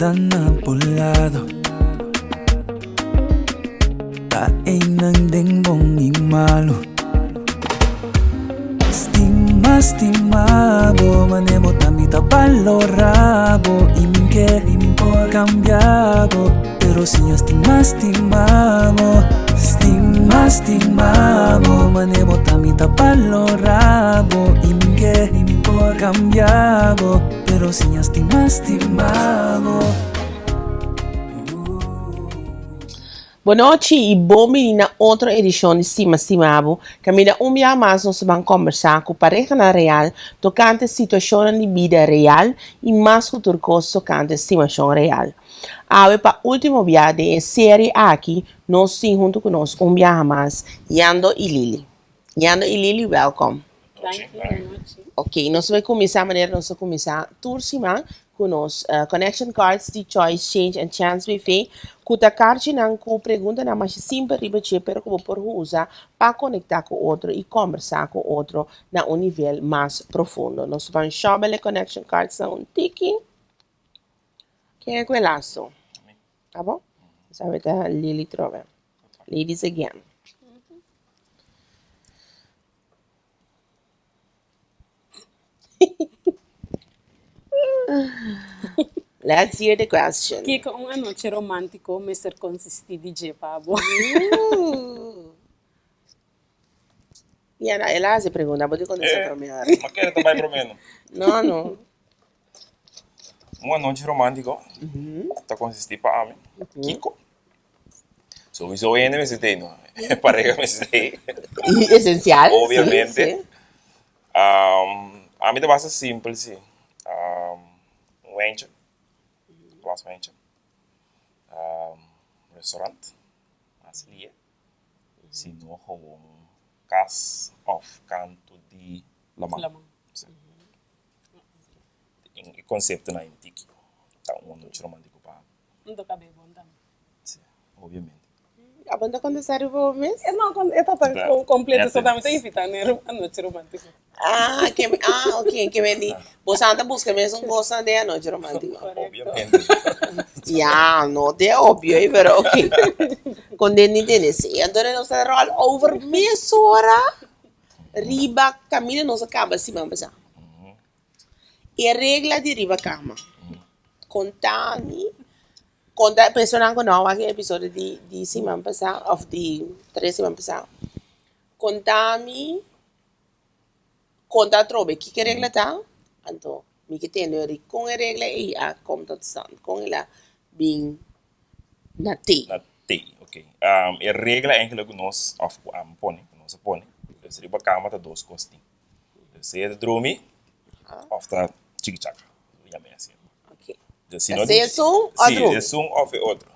ta na bo lado. Ta einan den bon i malu. Stima, stima bo, mane bo ta mi ta balora bo. I min ke, i min por kambia bo, pero si a stima, stima bo. Stima, stima bo, mane bo ta mi ta balora bo. I min ke, i min por kambia bo, pero si a stima, stima bo. Bonochi i bon bini na otro edishon di Stima Stima Bo, kaminda un bia mas nos ta ban kombersá ku parehanan real tokante situashonnan di bida real i mas ku tur kos tokante stimashon real. Awe pa último bia den e serie aki nos tin huntu ku nos un biaha mas Yando i Lily. Yando i Lily wèlkòm. Ok, nos ta bai kuminsá manera nos ta kuminsá tur siman ku nos connection cards di Choice, Change and Chance BV, ku ta karchinan ku preguntanan masha simpel riba dje pero ku bo por usa pa konektá ku otro i kòmbersá ku otro na un nivel mas profundo. Nos ta ban shòbel e connection cards nan un tiki. Ken e ku e lasto? Abo? Sabe ta Lily trobe. Ladies again. Let's hear the question. Kiko un anochi romántico mester konsistí di dje pa bo? Ya, no, el a hasi pregunta, bo di kontestá promé ora. Ma kere ta bai promé no? No, no. Un anochi romántico ta konsistí pa ami, kiko? Sowiso hende mester t'ei no, e pareha mester t'ei. Esencial, sí, Obviamente. sí. Ami ta basta simpel sí. Un wentje, glas wentje, restaurant, mas lie, si no gewoon kas of kantu di laman. Laman. Sí. E konseptonan intiki ta un anochi romántico pa ami. Un toca bebo tambe. Sí, obviamente. Abo no ta contesta riba bo mes? E no, e ta ta completo, so tambe ta invita n'e anochi romantico. Ah, ke ah, ok, ke men di boso ta busca mesun cosnan den anochi romantico. Obviamente. Ya, no te obvio ei, pero ok. Con den di tene sí. Anto nos ta roll over mesora riba caminda nos a caba siman pasá. E regla di riba kama. Konta mi, konta e personanan ku no a wak e episodio di di siman pasá òf di tres siman pasá. Konta mi, konta atrobe kiko e regla ta, anto mi ke tende ori kon e regla ei a kom tot stand, kon el a bin na te. Na te, ok. E regla eigenlijk ku nos, òf ku ami pone, ku nos a pone, dus riba kama ta dos kos tin. Sea ta drumi of ta chikichaka. Lo yama e asina. Ok. Dus si no Sea esun o Sí, drumi? esun of e otro.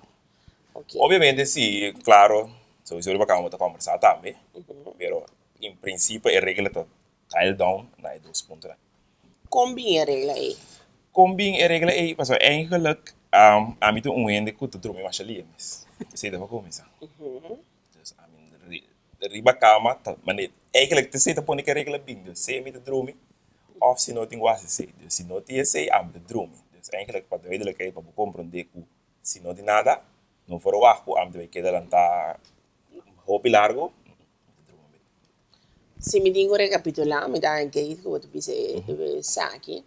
Ok. Obviamente si, claro, sowieso riba kama bo ta kombersá tambe, pero en principio e regla ta dial down na e dos puntonan. Kon bin e regla ei? Kon bin e regla ei? Pasobra eigenlijk ami ta un hende ku ta drumi masha lia mes. Esei ta pa kuminsá. Dus ami riba kama ta mane eigenlijk esei ta pone ke regla bin. Dus sea mi ta drumi of si no tin ku hasi esei. Dus si no tin esei ami ta drumi. Dus eigenlijk pa duidelijkheid pa bo komprondé ku si no tin nada no verwagt ku ami ta bai keda lantá hopi largo mi ta drumi un bit. Si mi tin ku rekapitulá mi ta haña ku bo ta bisa esaki.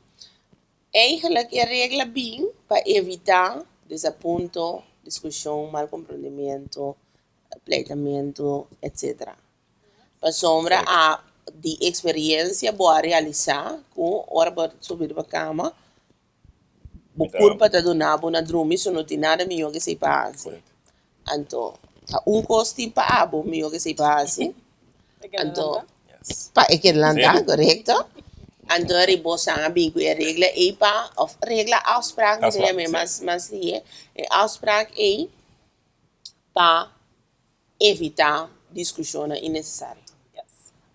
Eigenlijk e regla bin pa evitá desapunto, diskushon, mal komprondementu, pleitamentu, etc. Pasobra a di eksperensia bo a realisá ku ora bo subi riba kama bo kurpa ta duna bo na drumi so no tin nada mihó ke esei pa hasi. Anto ta un kos tin pa abo mihó ke esei pa hasi. Anto pa e keda lantá, korekto. Anto riba bo san a bin ku e regla ei pa òf regla afsprak mi ta yam'é mas mas lihe e afsprak ei pa evitá diskushonnan innesesario.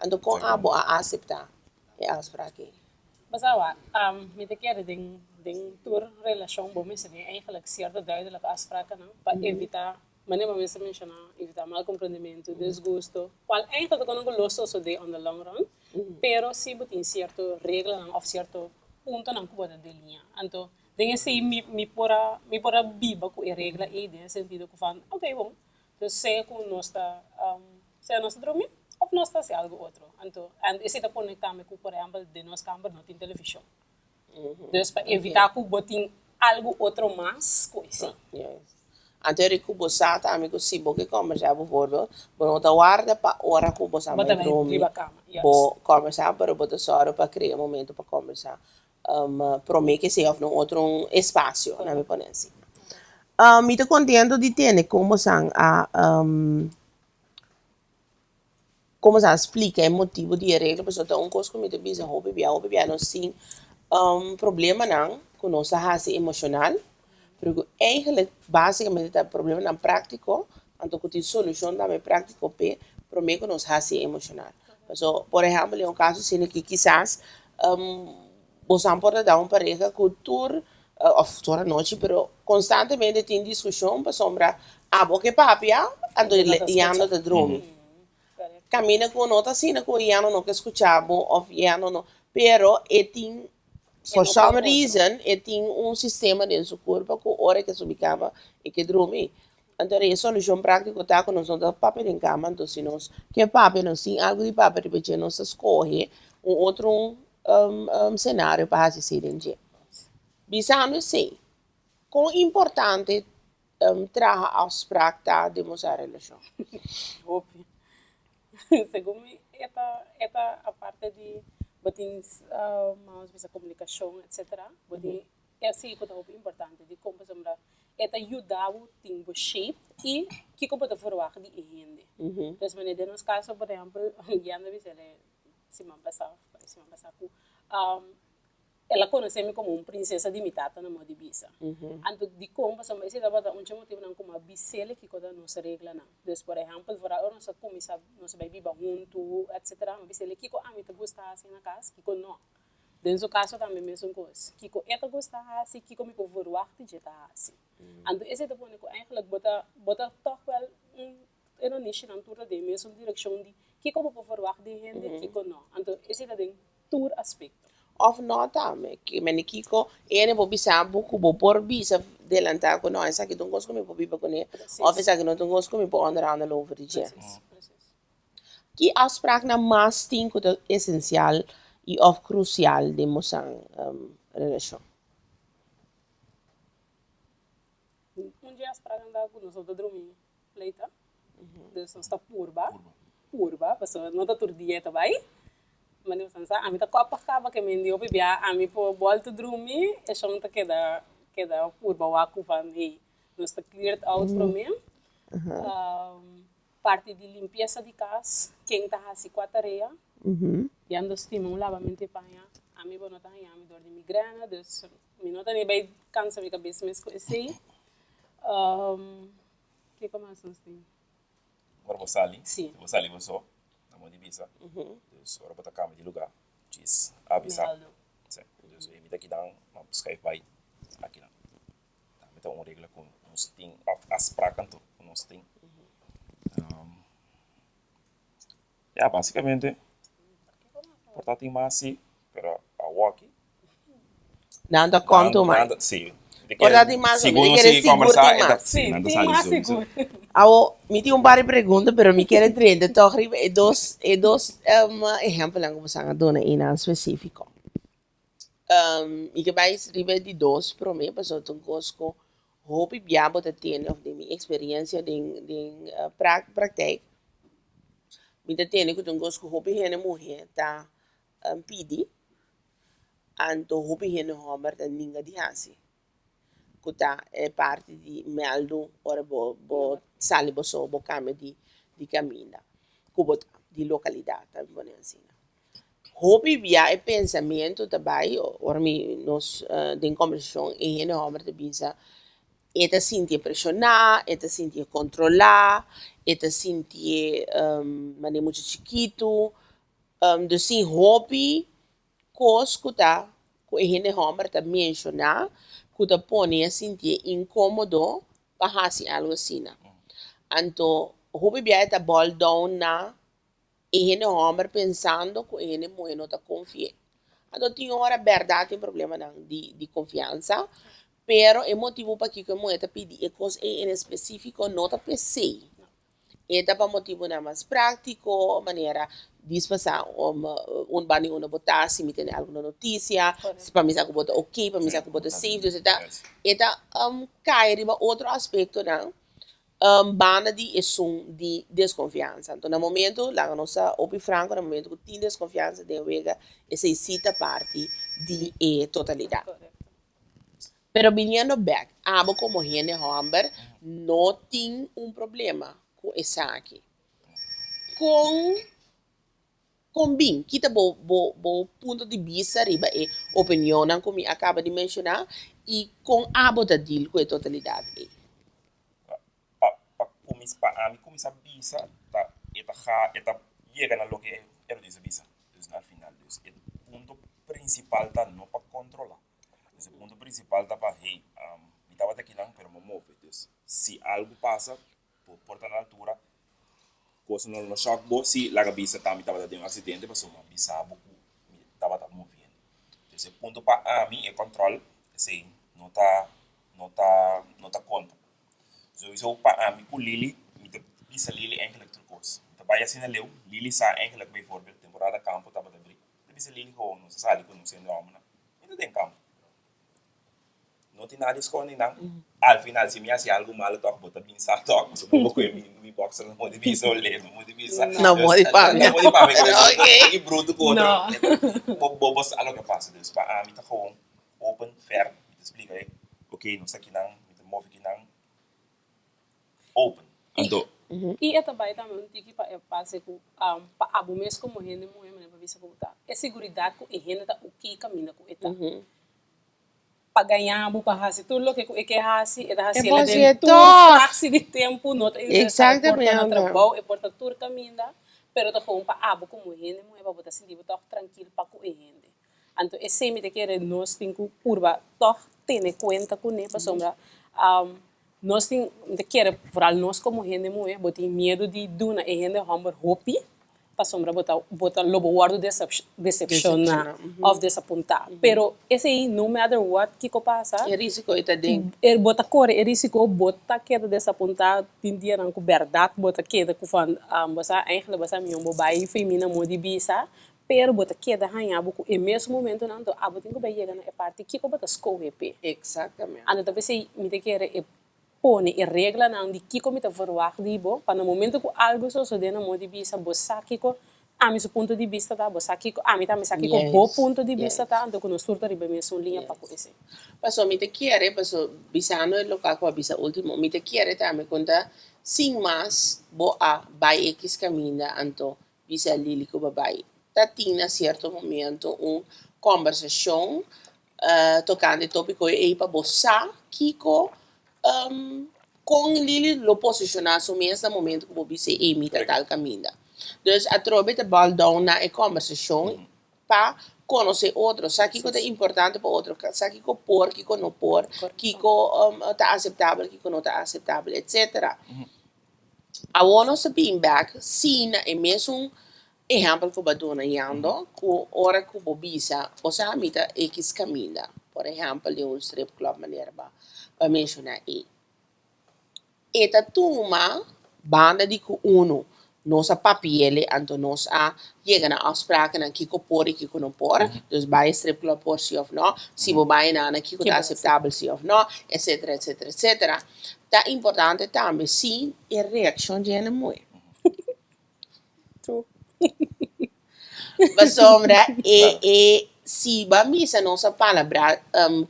Anto kon abo a aseptá e afsprak ei? Pasawa, mi ta kere den den tur relashon bo mester tin eigenlijk sierto duidelijke afsprakennan pa evitá Manera bo mes a menshoná, evitá mal komprondementu, disgusto, kual eigenlijk ta kono ku lo sosodé on the long run, pero si bo tin sierto reglanan òf sierto. puntonan ku bo ta deliñá. Anto den esei mi mi por a mi por a biba ku e regla ei den e sentido ku van okay bon, dus sea ku nos ta sea nos ta drumi òf nos ta hasi algu otro. Anto esei ta pone tambe ku por ehèmpel den nos kamber no tin televishon. Dus pa evitá ku bo tin algu otro mas ku esei. Anto eri ku bo sa tambe ku si bo ke kòmbersá bivoorbeeld, bo no ta warda pa ora ku bo sa Bo bai ta bai drumi riba kama, juist. bo kòmbersá, pero bo ta sòru pa krea momento pa kòmbersá promé ke esei òf na un otro espasio, nan mi pone asina. Mi ta kontento di tende kon bosan a Kon bo sa splika e motibu di e regla? Pasobra ta un kos ku mi ta bisa hopi bia, hopi bia nos tin problemanan ku nos ta hasi emoshonal, pero ku eigentlik basikamente ta problemanan práktiko, anto ku tin solushon tambe práktiko p'e promé ku nos hasi emoshonal. Pasobra, por ehèmpel, den un kaso asina ki kisas Bosan por ta da un pareha ku tur òf tur anochi pero konstantemente tin diskushon pasobra abo ke papia anto Yando ta drumi. Kaminda ku no ta asina ku Yando no ke skucha bo òf Yando no pero e tin for some reason e tin un sistema den su kurpa ku ora e ke subi kama e ke drumi. Anto e solushon práktiko ta ku nos no ta papia den kama anto si nos ke papia nos tin algu di papia riba dje nos ta skohe un otro senario pa hasi esei den dje. Bisando esei, kon importante traha afsprak ta den boso relashon? Hopi. Segun mi e ta e ta aparte di bo tin nos bisa komunikashon etcetera bo tin e si ku ta hopi importante dikon pasobra e ta yuda bo tin bo shape i kiko bo ta verwagt di e hende. Entonces manera den nos kaso por ehempel Yanda bisa el e siman pasá of e siman pasá ku el a konosé mi komo un prinsesa di mi tata na moda di bisa. Anto dikon? Pasobra esei tabata un dje motibunan ku mi a bis'el kiko ta nos reglanan. Dus por ehèmpel vooral ora nos a kuminsá nos a bai biba huntu etsetera mi a bis'el kiko ami ta gusta hasi na kas kiko no. Den su kaso tambe mesun kos, kiko e ta gusta hasi kiko mi por verwagt dje ta hasi. Anto esei ta pone ku eigentlik bo ta bo ta tòg wèl un E no nishinan tur ta den mesun direkshon di kiko bo por verwagt den hende, kiko no. Anto esei ta den tur aspekto. Òf no tambe. Ke mende kiko hende por bisa bo ku bo por bisa delantá ku no esaki ta un kos ku mi por biba kuné òf esaki no ta un kos ku mi por onderhandel over di dje. Ki afspraaknan mas tin ku ta esensial i òf krusial den bosan relashon? Un dje afspraaknan ta ku nos no ta drumi pleita. Dus nos ta purba, purba, pasobra no ta tur dia e ta bai. Mane boso sa, ami ta kòp kaba ke men di hopi bia ami por bòltu drumi, e shon ta keda keda purba wak ku van hey, nos ta cleared out promé. Parti di limpiesa di kas, ken ta hasi kua tarea. Yando stima un labamentu di paña, ami bo no ta haña mi dor di migrèna, dus mi no ta ni bai kansa mi kabes mes ku esei. Kiko mas nos tin? Ora bo sali, Sí. bo sali bo so, na modo di bisa. Dus ora bo ta kambia di lugar, djis avisa. Meldo. Sí. Dus e mi ta kidan, ma schuif bai akinan. Tambe ta un regla ku nos tin, òf afsprak anto ku nos tin. Ya, basikamente por ta tin mas sí, pero awoki. Nan ta come to mind. Sí. Por ta tin mas, mi ta kere sigur tin mas. Sí, tin mas sigur. Awo, mi tin un par di pregunta, pero mi kere drenta tòg riba e dos, e dos ehèmpelnan ku boso a duna einan spesífiko. Mi ke bai riba e di dos promé pasobra ta un kos ku hopi bia bo ta tende òf den mi eksperensia den den praktijk mi ta tende ku ta un kos ku hopi hende muhé ta pidi anto hopi hende hòmber ta ninga di hasi. Ku ta e parti di mèldu ora bo bo sali bo so bo kambia di di kaminda ku bo ta di lokalidat ta mi pone asina. Hopi bia e pensamentu ta bai ora mi nos den kombersashon e hende hòmber ta bisa e ta sintié preshoná, e ta sintié kontrolá, e ta sintié manera mucha chikitu, dus tin hopi Kos ku ta ku e hende hòmber ta menshoná ku ta pone e sintié inkómodo pa hasi algu asina. Anto hopi bia e ta bòl down na e hende hòmber pensando ku e hende muhé no ta konfi'é. Anto tin ora bèrdat tin problemanan di di konfiansa, pero e motibu pakiko e muhé ta pidi e kos ei en espesífiko no ta p'esei. E ta pa motibunan mas práktiko, manera dispasá un banda di unda bo ta, si mi tene alguna notisia, pa mi sa ku bo ta oké, pa mi sa ku bo ta safe. Dus e ta e ta kai riba otro aspektonan banda di esun di deskonfiansa. Anto na momento, laga nos ta hopi franko, na momento ku tin deskonfiansa den wega, esei sí ta parti di e totalidat. Pero biniendo bek, abo komo hende hòmber no tin un problema ku esaki. Kon kon bin? Ki ta bo bo bo punto di bista riba e opinionnan ku mi a kaba di menshoná i kon abo ta deal ku e totalidat ei? Pa pa kuminsá pa ami kuminsá bisa ta e ta ga e ta yega na loke Erudis a bisa. Dus al final dus e punto prinsipal ta no pa kontrolá. Dus e punto prinsipal ta pa hey mi tabata akinan pero mi a move. Dus si algu pasa bo por ta na altura kos no lo shock bo si laga bisa ta mi tabata den un aksidente pasobra mi a bisa bo ku mi tabata moviendo. Dus e punto pa ami e kòntròl esei no ta no ta no ta konta. Souiso pa ami ku Lily mi ta bisa Lily eigenlijk tur kos. Mi ta bai asina leu, Lily sa eigenlijk bijvoorbeeld temporada kampo tabata bri. Mi ta bisa Lily gewoon nos a sali ku nos hende hòmbernan. Mi ta den kampo. No tin nada di scondi nan. Al final si mi hasi algu malo tòg bo ta bin sa tòg. Pasobra bo kohe mi boxer no modi bisa olé, no modi bisa. No modi papia. No modi papia. Ki bruto ku otro. Bo bo sa loke a pasa. Dus pa ami ta gewoon open, fair. Mi ta splika e, ok nos ta kinan, mi ta move kinan. Open. Anto. I e ta bai tambe un tiki pa e pase ku pa abo mes komo hende muhé manera pa bisa ku bo ta e seguridat ku e hende ta oké kaminda ku e ta. Pa gaña bo pa hasi tur loke ku e ke hasi, e ta hasi el den tur fractie di tempu, no ta interesá, e por ta na trabou, e por ta tur kaminda, pero ta gewoon pa abo komo hende muhé pa bo ta sinti bo tòg trankil pa ku e hende. Anto esei mi ta kere nos tin ku purba tòg tene kuenta kuné pasobra nos tin, mi ta kere vooral nos komo hende muhé bo tin miedu di duna e hende hòmber hopi pasobra bo ta bo ta lo bo wòrdu desepshoná òf desapuntá. Pero esei no matter what kiko pasa. E risiko ei ta den. Bo ta kore e risiko bo ta keda desapuntá tin dianan ku bèrdat bo ta keda ku van bo sa eigenlijk bo sa mihó bo bai femina mo di bisa Pero bo ta keda haña bo ku e mesun momentunan, anto abo tin ku bai yega na e parti kiko bo ta skohe p'e. Exactamente. Anto ta p'esei mi ta kere e pone e reglanan di kiko mi ta verwagt di bo, pa na momento ku algu sosodé na modo di bisa bo sa kiko ami su punto di bista ta, bo sa kiko ami tambe sa kiko bo punto di bista ta, anto ku nos tur ta riba e mesun liña pa ku esei. Paso mi ta kere, paso bisando e lokual ku a bisa ultimo, mi ta kere tambe kon ta sin mas bo a bai ekis kaminda anto Bisa Lily ku Babai ta tin na sierto momento un kombersashon tokante e topiko ei pa bo sa kiko kon Lily lo posishoná su mes na momento ku bo bisa ei mi ta tal kaminda. Dus atrobe ta bal down na e kombersashon pa konosé otro, sa kiko ta importante pa otro, sa kiko por, kiko no por, kiko ta aseptabel, kiko no ta aseptabel, etsetera. Awor nos ta bin bek si na e mesun ehèmpel ku bo a duna yando ku ora ku bo bisa bo sa mi ta ekis kaminda, por ehèmpel den un strip club manera bo a menshoná ei. E ta tuma banda di ku unu nos a papi'el anto nos a yega na afsprakennan kiko por i kiko no por, dus bai e strip club por si òf no, si bo bai einan kiko ta aseptabel si òf no, etsetera etsetera etsetera. Ta importante tambe si e reaccion dje hende muhe. True. Pasobra e e si bo a misa nos a palabra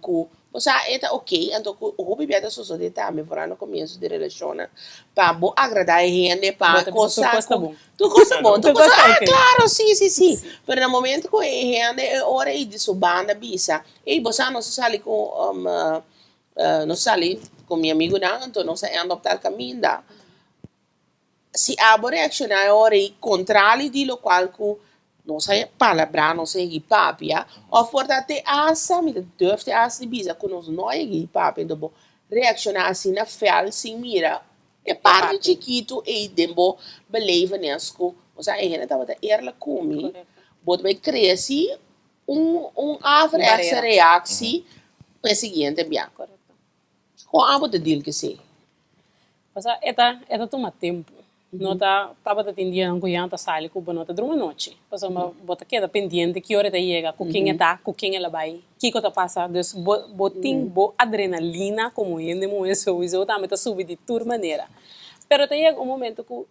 cu bo sa e ta ok, anto cu hopi bia ta sosode tambe foral na comienzo di relacionnan pa bo agrada e hende pa Bo ta bisa tur cosa cos ta cu bon. tur cos ta bon, Tur tur cos cos ta ah ok. claro si si si, pero na momento cu e hende e ora ey di su banda bisa ey bo sa nos a sali cu Nos sali ku mi amigunan, anto nos a end op tal kaminda. Si abo reakshoná e ora ei kontrali di lokual ku nos a palabrá, nos a yega i papia, òf por ta te asta, mi ta durf te asta di bisa ku nos no a yega i papia, anto bo reakshoná asina fèl sin mira e parti chikitu ei den bo belevenis ku, osea, e hende tabata eerlijk ku mi, bo ta bai kresi. un un averechtse reactie pa e siguiente bia. Correcto. Kon abo ta deal ku esei? Pasobra e ta e ta tuma tempu. No ta tabata tin dianan ku ya no ta sali ku bo no ta drumi anochi. Pasobra bo ta keda pendiente ki ora e ta yega, ku ken e ta, ku ken el a bai, kiko ta pasa. Dus bo bo tin bo adrenalina komo hende muhé souiso tambe ta subi di tur manera. Pero ta yega un momento ku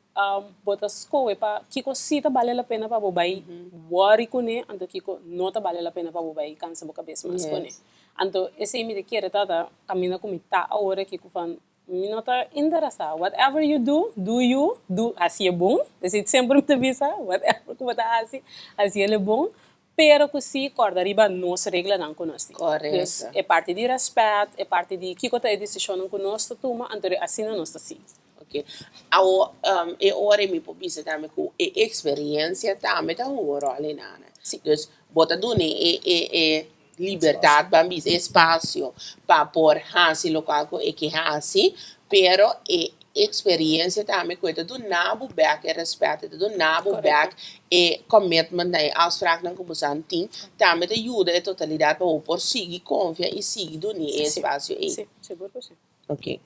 bo ta skohe pa kiko si ta bale la pena pa bo bai worry kuné, anto kiko no ta bale la pena pa bo bai kansa bo kabes mas kuné. Anto esei mi ta kere tata kaminda ku mi ta awor aki ku van mi no ta interesá whatever you do, do you, do hasié bon, esei semper mi ta bisa whatever ku bo ta hasi, hasiel e bon, pero ku si kòrda riba nos reglanan ku nos tin. Dus e parti di rèspèt, e parti di kiko ta e desishonnan ku nos ta tuma, anto asina nos ta sigui. Ok. Awo e ora mi por bisa tambe ku e eksperensia tambe ta hunga un ròl einan. Si. Dus bo ta duna e e e libertat ban bisa, e espasio pa por hasi lokual ku e ke hasi, pero e eksperensia tambe ku e ta duna bo bèk e rèspèt, e ta duna bo bèk e commitment nan, e afspraaknan ku boso tin, tambe ta yuda e totalidat pa bo por sigui konfia i sigui duna e espasio ei. Si, sigur ku si. Ok.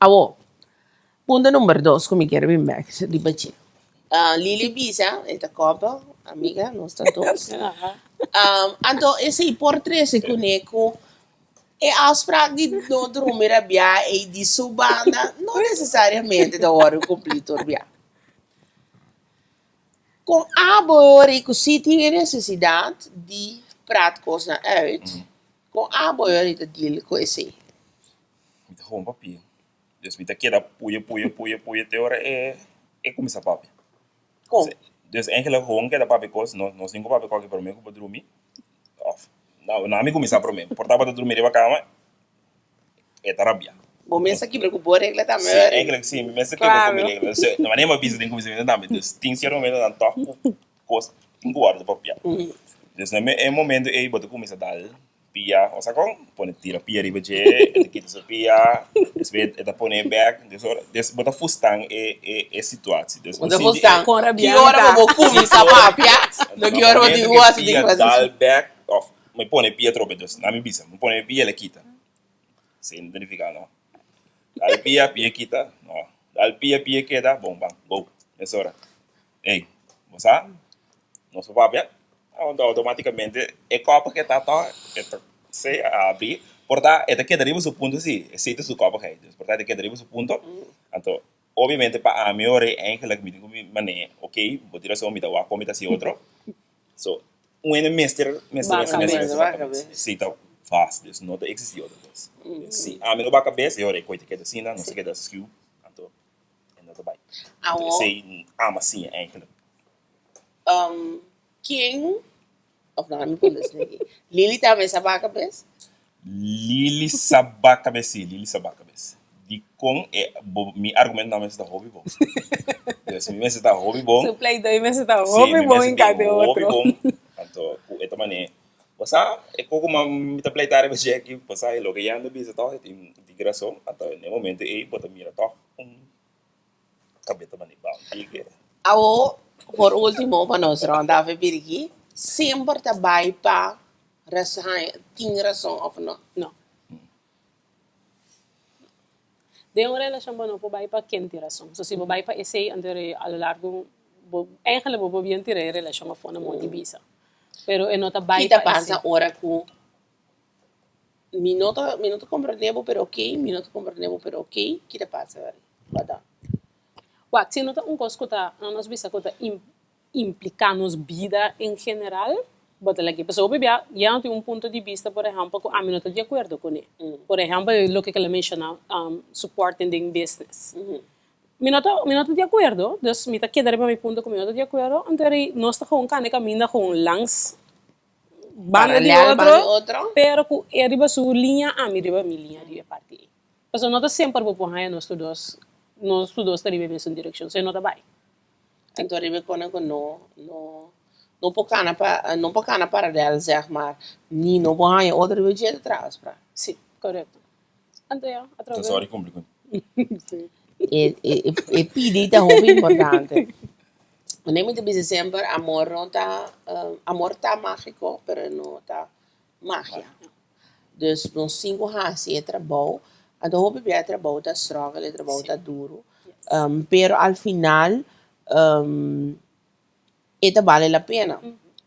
Awor, punto number dos ku mi kier bin bek riba dje. Lily bisa, e ta koppel, amiga, nos ta dos. Anto esei por trese kuné ku e afspraak di no drumi rabiá ei di su banda no nesesariamente ta wòrdu kumplí tur bia. Kon abo e ora ei ku si tin e nesesidat di praat kosnan uit, kon abo e ora ei ta deal ku esei? Mi ta gewoon papia. Dus mi ta keda puya, puya, puya, puya te ora e e kuminsá papia. Kon? Dus eigenlijk gewoon keda papia kos, no nos tin ku papia kòke promé ku bo drumi òf na mi kuminsá promé. Por ta bo ta drumi riba kama e ta rabia. Bo mes ta kibra ku bo regla tambe Sí, eigenlijk sí, mi mes ta kibra ku mi regla. Dus na manera mi a bisa den kuminsamentu tambe, dus tin sierto momentonan tòg ku kos tin ku wòrdu papia. Dus na e momento ei bo ta kuminsá dal pia, o sa kon? Pone tira pia riba dje, e ta kita su pia, despues e ta pone bek, dus ora, dus bo ta fustan e e e situatie. Dus bo ta fustan ki ora bo bo kuminsá papia, no ki ora bo tin ku hasi tin ku hasi. Dal bek òf mi pone pia atrobe, dus na mi bisa, mi pone pia el a kita. Esei no ta nifiká no. Dal pia, pia kita, no. Dal pia, pia keda, bon ban, go, mesora. Ey, bo sa, nos por papia, anto automaticamente e koppigheid ta ta, e ta se abri, por ta e ta keda riba su punto si, esey ta su koppigheid, dus por ta e ta keda riba su punto, anto obviamente pa ami ora ei eigenlijk mi tin ku manera, ok, bo tin rason, mi ta wak kon mi ta hasi otro, so un hende mester mester mester mester mester baka kabes, esey ta vast, dus no ta existi otro kos, si ami no baka kabes e ora ei koe ta keda asina, nos ta keda skew, anto. E no ta bai. Awo. Esei ama siña eigenlijk. Um, ken, of no, mi punta esaki aki. Lily tambe sa baka bes? Lily sa baka bes, si, Lily sa baka bes. Dikon e, bo, mi argumentonan mester ta hopi bon. Dus mi mester ta hopi bon. Su pleidooi mester ta hopi bon en ka de otro. Si, mi mester tin hopi bon. Anto, ku e ta manera, bo sa, e koko ma mi ta pleita riba dje aki, bo sa, e loke Yando bisa tòg, e tin, tin rason. Anto, na e momento ei bo ta mira tòg. Un kabeta mane bou tigre. Awo, por ultimo, pa nos ronda af e birigi, semper ta bai pa tin rason of no? No. Den un relashon bo no por bai pa ken tin rason. So si bo bai pa esei, anto a lo largo bo eigenlijk bo por bien tira e relashon afó na modo di bisa. Pero e no ta bai Kita pa esei. pasa ora ku Mi no ta mi no ta comprende bo pero ok mi no ta comprende bo pero ok ki ta pasa wak dan? Wak si no ta un kos ku ta nos bisa ku ta impliká nos bida en general bo ta laki pasobra hopi bia ya no tin un punto di bista por ehèmpel ku ami no ta di akuerdo kuné por ehèmpel loke ku el a menshoná supporting den business mi no ta mi no ta di akuerdo dus mi ta keda riba mi punto ku mi no ta di akuerdo anto nos ta gewoon kanda e kaminda gewoon langs banda di otro, pero ku e riba su liña, ami riba mi liña riba e parti ei. Pasobra no ta semper bo por haña nos tur dos, nos tur dos ta riba e mesun direkshon, so e no ta bai. Anto riba e kona ku no, no, no por kana pa, no por kana paralel zeg maar, ni no por haña otro riba dje ta traha afspraak. Si, korekto. Anto ya, atrobe. Sorry kumpliku. E, e, e pidi ta hopi importante. Wanneer mi ta bisa semper amor no ta, amor ta magico pero no ta magia. Dus nos tin cu haci e trabou, anto hopi bia e trabou ta struggle, e trabou ta duro, pero al final e ta bale la pena.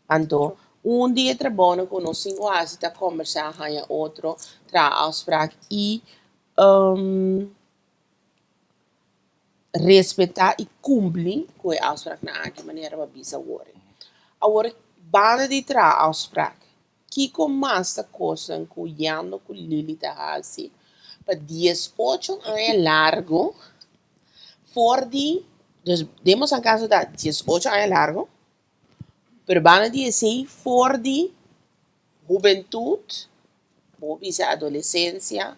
Anto un di e trabounan cu nos tin cu haci ta combersa, haña otro, traha afspraak y respetá i kumpli ku e afspraknan aki manera bo a bisa awor. Awor, banda di traha afsprak, kiko mas ta kosnan ku Yando ku Lily ta hasi pa 18 aña largu for di, dus den boso kaso ta 18 aña largu, pero banda di esei for di hubentut, bo bisa adolesensia,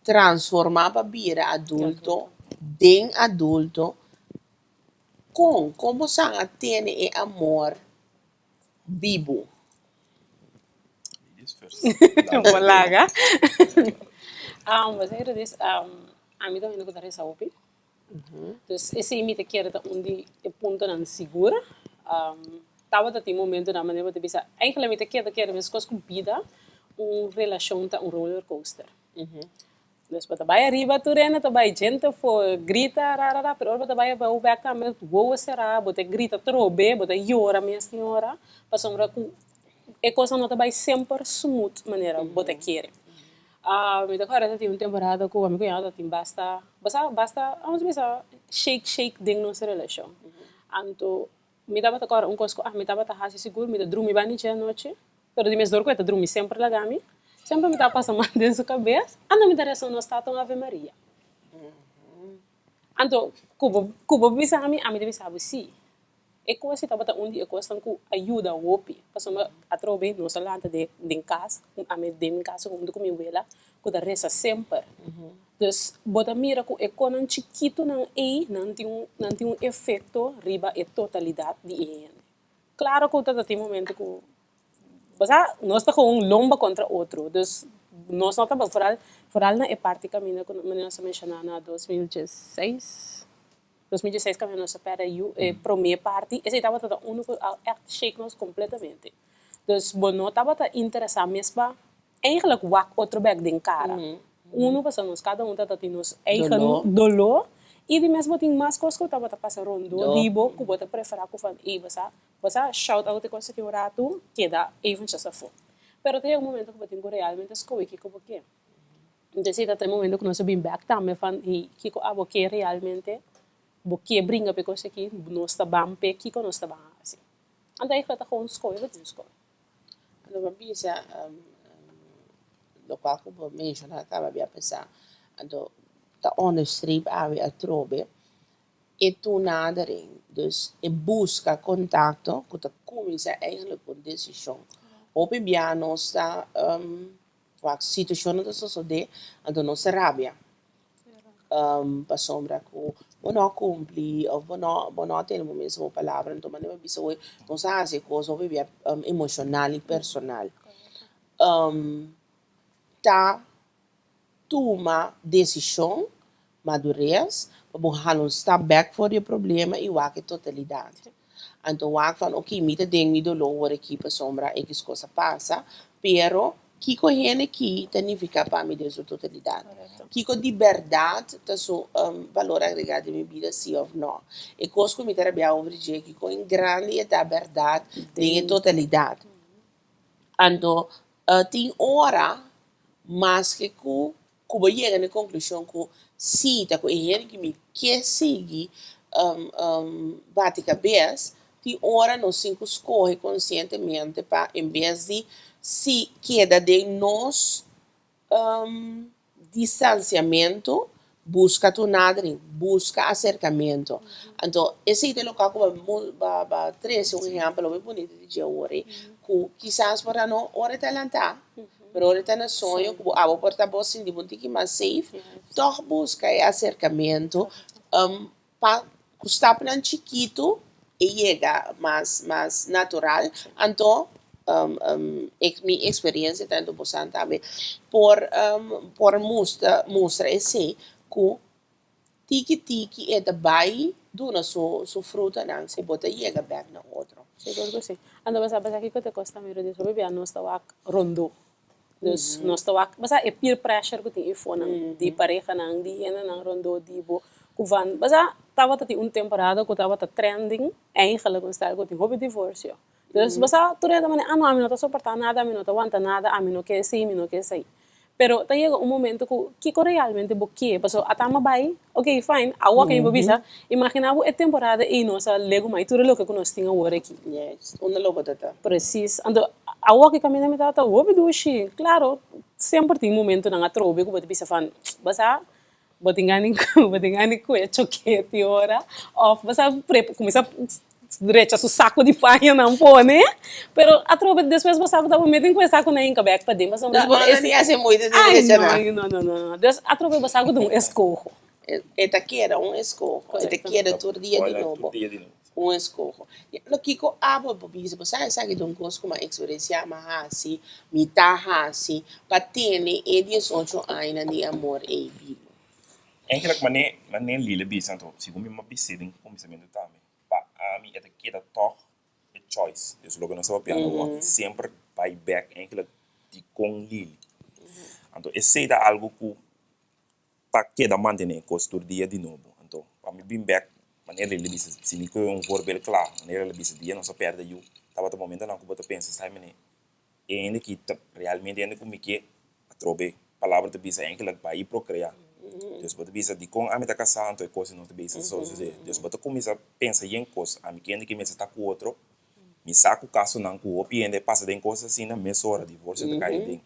Transformá pa bira adulto den adulto. Kon? Kon bo san a tene e amor bibu? Ladies first. Bo laga. Bo sa kere dis, ami ta un hende ku ta resa hopi. Dus esei mi ta kere ta un di e puntonan sigur. Tabata tin momentonan manera bo ta bisa, eigenlijk mi ta keda kere meskos ku bida, un relashon ta un rollercoaster. Dus bo ta bai ariba tur hende ta bai djente afó, grita ra ra ra, pero ora bo ta bai abou bèk tambe wowo será, bo ta grita trobe, bo ta yora mes tin ora, pasobra ku e kosnan no ta bai semper smooth manera bo ta kere. Mi ta kòrda ta tin un temporada ku ami ku Yano ta tin basta, basta, basta, amos a bisa shake shake den nos relashon. Anto mi tabata kòrda un kos ku ami tabata hasi sigur, mi ta drumi banda dje anochi, pero di mes dor ku e ta drumi semper laga mi, semper mi tabata pasa man den su kabes, anto mi ta resa un Nos Tata un Ave Maria. Anto ku bo ku bo bisa mi, ami ta bisa bo si. E kos ei tabata un di e kosnan ku a yuda hopi, pasobra atrobe nos a lanta den kas, ami den mi kas huntu ku mi wela ku ta resa semper. Dus bo ta mira ku e konan chikitunan ei nan tin un nan tin un efekto riba e totalidat di e hende. Klaro ku ta tin momento ku bo sa nos ta kon lomba kontra otro, dus nos no ta foral foral na e parti kaminda ku manera nos a menshoná na 2016. 2016 kaminda nos a pèrdè yu e promé parti, esei tabata ta unu ku a ègt shake nos kompletamente. Dus bo no tabata interesá mes pa eigentlik wak otro bèk den kara. Unu pasobra nos kada un tabata tin nos eigen doló i di mes bo tin mas kos ku tabata pasa rondó di bo ku bo ta preferá ku van ey bo sa bo sa shout out e kos aki un ratu keda eventjes afó. Pero ta yega un momento ku bo tin ku realmente skohe kiko bo ke. Entonces esei ta ta e momento ku nos a bin bèk tambe van hey kiko abo ke realmente, bo ke bringa pa e kos aki, nos ta ban p'e, kiko nos ta ban hasi. Anto ei ta gewoon skohe bo tin skohe. Anto bo a bisa lokual ku bo menshoná kaba bia pasa, anto ta onderstreep awe atrobe e toenadering, dus e buska kontakto ku ta kuminsá eigentlik ku un desishon. Hopi bia nos ta Wak situashonnan ta sosodé, anto nos ta rabia pasobra ku bo no a kumpli òf bo no bo no a tene bo mes bo palabra. Anto manera bo bisa oe nos a hasi e kos hopi bia emoshonal i personal. Ta tuma desishon, madures, pa bo hala un stap bèk for di e problema i wak e totalidat. Anto wak van oké mi ta den mi doló ora aki pasobra ekis kos a pasa, pero kiko hende aki ta nifiká pa mi den su totalidat? Kiko di bèrdat ta su balor agregá den mi bida si òf nò? E kos ku mi ta rabiá over dje kiko en grandi e ta bèrdat den e totalidat? Anto tin ora maske ku ku bo yega na e konklushon ku si ta ku e hende ku mi ke sigui bati kabes, tin ora nos tin ku skohe konsientemente pa en bes di si keda den nos distansiamentu, buska tunadering, buska aserkamentu. Anto esei ta loke ku bo a trese un ehèmpel hopi bunita di dje awor ei, ku kisas por ta no ora e ta lantá. Pero ora ta na soño ku bo abo por ta bo sinti bo un tiki mas safe, tòg buska e aserkamentu pa ku stapnan chikitu e yega mas mas natural. Anto mi eksperensia tantu bosan tambe por por mustra mustra esei ku tiki tiki e ta bai. duna su su frutanan si bo ta yega bek na otro. Sigur ku si. Anto bo sa bo sa kiko ta kosta mi Rudy? Hopi bia nos ta wak rondó. Dus nos ta wak, bo sa e peer pressure ku tin efonan di parehanan, di hendenan rondó di bo ku van, bo sa tabata tin un temporada ku tabata trending eigenlijk un stèl ku tin hopi divorsio. Dus bo sa tur hende ta manda, ah no ami no ta soportá nada, ami no ta wanta nada, ami no ke esei, mi no ke esei. Pero ta yega un momento ku kiko realmente bo ke, pasobra a tama bai, ok fine, awor ke mi por bisa, imagina bo e temporada ei nos a legu mai tur e loke ku nos tin awor aki. Yes, unda lo bo ta ta? Precies, anto awor ke kaminda mi tabata hopi dushi, klaro semper tin momentonan atrobe ku bo ta bisa van, bo sa bo tin gana di bo tin gana di kue choketi ora of bo sa kuminsa drecha su saku di pañanan pone pero atrobe despues bo sa ku ta bo mete ku e sakunan hinka bek paden pasobra Dus bo no ta ni hasi moeite di drecha nan. Ay no no no no dus atrobe bo sa ku ta un eskoho. E ta keda un eskoho e ta keda tur dia di nobo un eskoho. Lo kiko abo bo bisa bo sa esaki ta un kos ku mi a eksperensiá mi a hasi mi ta hasi pa tene e diesocho añanan di amor ei bibu. Eigenlijk mane mane Lila bisa anto segun mi a bis'é den kuminsamentu tambe pa ami e ta keda tòg e choice. Dus loke nos ta papiando awor aki semper bai bèk eigenlijk dikon Lili. Anto esei ta algu ku ta keda mantené e kos tur dia di nobo. Anto, pa mi bin bèk, manera el a bisa, si mi kohe un voorbeeld kla, manera el a bisa, dia nos a pèrdè yu, tabata momentonan ku bo ta pensa, sai mene, e hende aki ta realmente hende ku mi ke? Atrobe, palabra ta bisa enkele bai i prokreá. Dus bo ta bisa, dikon ami ta kasá anto e kos no ta bisa so so so. Dus bo ta kuminsá pensa yen kos, ami ke hende ki mester ta ku otro, mi sa ku kasonan ku hopi hende pasa den kos asina, mesora divorsio ta kai aden.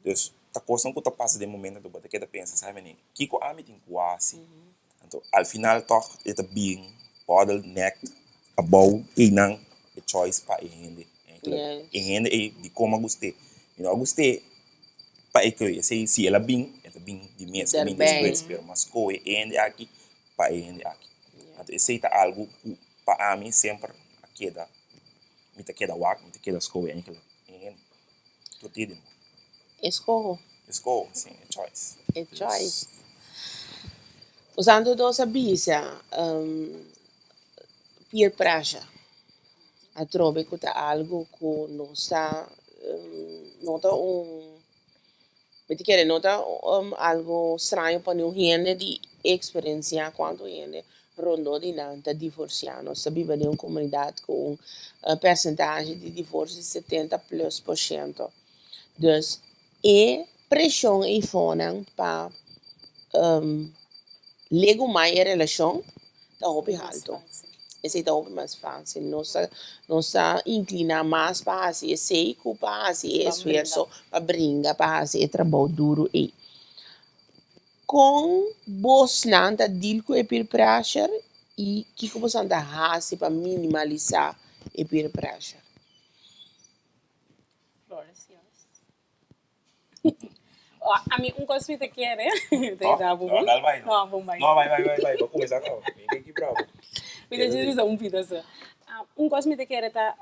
Dus ta kosnan ku ta pasa den momento anto bo ta keda pensa, sabi menen, kiko ami tin ku hasi? Anto al final tòg e ta bin bòdel nèk abou einan e choice pa e hende. E hende ei dikon a gust'é? Mi no a gust'é pa e keu esei, si el a bin, e ta bin di mes, e ta bin despues, pero mi a skohe e hende aki pa e hende aki. Anto esei ta algu ku pa ami semper a keda, mi ta keda wak, mi ta keda skohe enkele e hende. Tur dia di nobo. Eskoho. Eskoho, si, e choice. E choice. Usando nos a bisa peer pressure atrobe ku ta algu ku nos ta no ta un mi ta kere no ta algu straño pa niun hende di eksperensiá kuantu hende rondó di nan ta divorsiá. Nos ta biba den un komunidat ku un persentahe di divorsio di setenta plus por shento. Dus e preshon eifonan pa legumai e relashon ta hopi haltu. Esei ta hopi mas fásil. Nos ta nos ta inkliná mas pa hasi esei ku pa hasi e esfuerso pa bringa pa hasi e trabou duru ei. Kon bosnan ta deal ku e peer pressure i kiko bosnan ta hasi pa minimalisá e peer pressure? Floor is yours. Ami un kos mi ta kere, mi ta yuda bo. No, dal bai. No, bon bai. No, bai, bai, bai, bai. Bo kuminsá kaba. Mi ke kibra bo. Mi ta djis bisa un pida so. Un kos mi ta kere ta,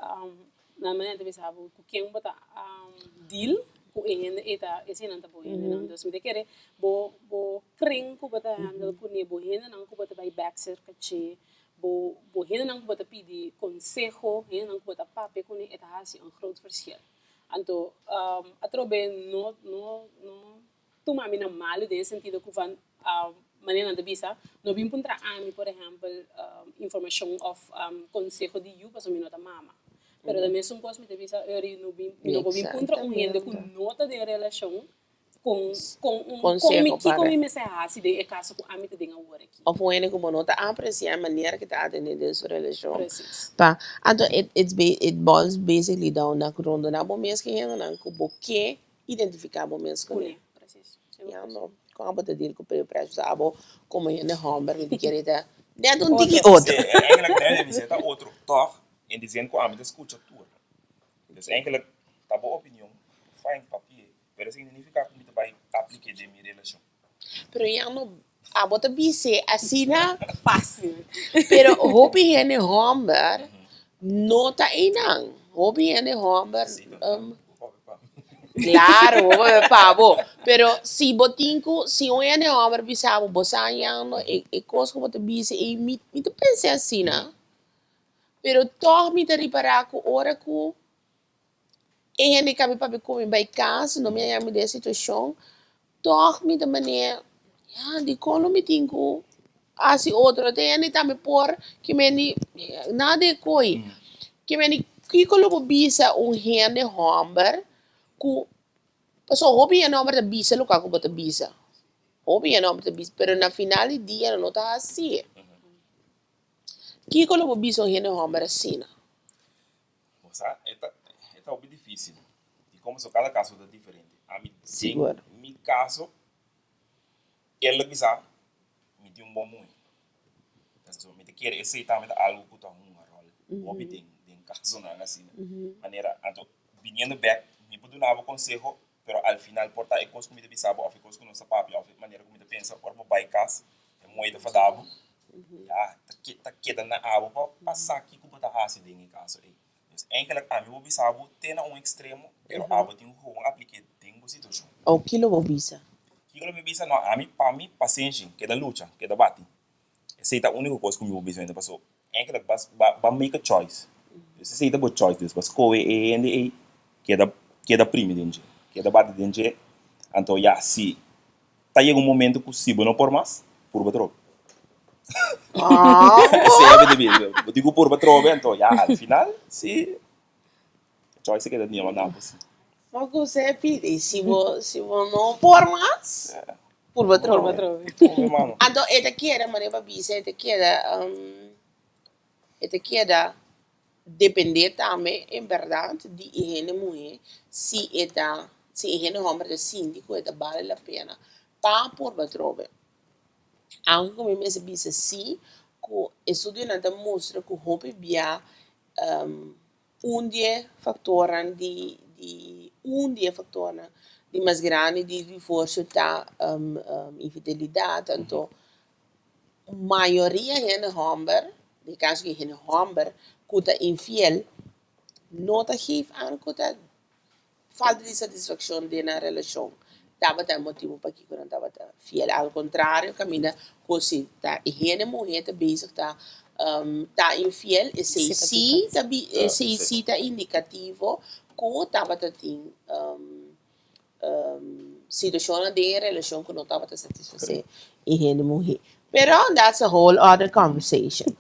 na manera ta bisa bo ku ken bo ta deal ku e hende ei ta, eseinan ta bo hendenan. Dus mi ta kere bo bo kren ku bo ta handle kuné, bo hendenan ku bo ta bai bèk serka dje, bo bo hendenan ku bo ta pidi konseho, hendenan ku bo ta papia kuné, e ta hasi un groot verschil. Anto atrobe no no no tuma mi na malu den e sentido ku van manera nan ta bisa no bin puntra ami por ehèmpel informashon òf konseho di yu pasobra mi no ta mama. Pero ta mesun kos mi ta bisa ori no bin mi no por bin puntra un hende ku no ta den relashon Kon kon un kon mi Conseho kiko para. mi mester hasi den e kaso ku ami ta den awor aki? Of un hende ku bo no ta apresia e manera ku ta atendé den su relashon. Precies. Pa, anto it it's ba it boils basically down na ku rondoná bo mes ku hendenan ku bo ke identifiká bo mes kuné. Kuné, precies. Sigur Ya ku si. no, kon abo ta deal ku peer pressure? Pasobra abo komo hende hòmber mi ta kere ta net un tiki Otro. otro. Sí, eigenlijk debe di ser ta otro, tòg? In die zin ku ami ta skucha tur. Dus eigenlijk ta bo opinion, fijn, papia. Pero esei no nifiká ku mi ta bai aplik'é den mi relashon. Pero ya no, abo ta bis'é asina fásil. Pero hopi hende hòmber no ta einan. Hopi hende hòmber. Sí, ta. Hopi pa mi. Claro, bo papia pa bo. Pero si bo tin ku, si un hende hòmber bisa bo, bo sa yando e e kos ku bo ta bisa ei, mi mi ta pensa asina. Pero tòg mi ta ripará ku ora ku e hende kabi papia ku mi bai kas, no mi a yama mi den e situashon, tòg mi ta manera, ya, dikon lo mi tin ku hasi otro? Te hende tambe por ke mende nada e koi. Ke mende kiko lo bo bisa un hende hòmber ku, pasobra hopi hende hòmber ta bisa loke ku bo ta bisa, hopi hende hòmber ta bisa, pero na final di dia nan no ta hasié. Kiko lo bo bisa un hende hòmber asina? Bo sa, e ta, e ta hopi difícil. Di como so cada caso ta diferente. Ami den Sigur. mi caso, el a bisa mi tin un bon muhe. Pasobra mi ta kere esei tambe ta algo cu ta hunga rol hopi den, den casonan asina. Manera, anto biniendo bek, mi por duna bo conseho, pero al final por ta e cos cu mi ta bisa bo of e cos cu nos ta papia of e manera cu mi ta pensa, ora bo bay cas, e muhe ta fada bo. Ya, ta ke, ta keda na abo pa pa sa kiko bo ta hasi den e kaso ei. Dus eigenlijk ami bo bisa bo te na un ekstremo, pero abo tin ku gewoon aplik'é den bo situashon. O kilo bo bisa? Kiko lo mi bisa? No, ami pa mi pasenshi, keda lucha, keda bati. Esei ta úniko kos ku mi bo bisa hende paso eigenlijk bas ba ba make a choice. Dus esei ta bo choice, dus bo skohe e hende ei, keda keda primi den dje, keda bati den dje, anto ya si Ta yega un momento ku si bo no por mas, purba trobe. Esei a bini bin. Bo tin ku purba trobe, anto ya al final si choice a keda niama na bo si. Ma ku esei a pidi, si bo si bo no por mas, purba trobe. Trobe mano. Anto e ta keda, manera bo a bisa, e ta keda e ta keda Depende tambe en berdad di e hende muhe si e ta si e hende homber ta sinti ku e ta bale la pena pa purba atrobe. Aunke ku mi mester bisa si ku estudionan ta mustra ku hopi bia un di e faktornan di di un di e faktornan di mas grandi di divorsio ta infidelidat anto Mayoria hende hòmber, den kaso di hende hòmber ku ta infiel, no ta geef aan ku ta falta di satisfakshon den nan relashon tabata e motibu pakiko nan tabata fiel. Al kontrario kaminda ku si ta e hende muhé ta bezig ta ta infiel esei sí ta esei sí ta indikativo ku tabata tin Situacionnan den e relacion cu no tabata satisface e hende muhe. Pero that's a whole other conversation.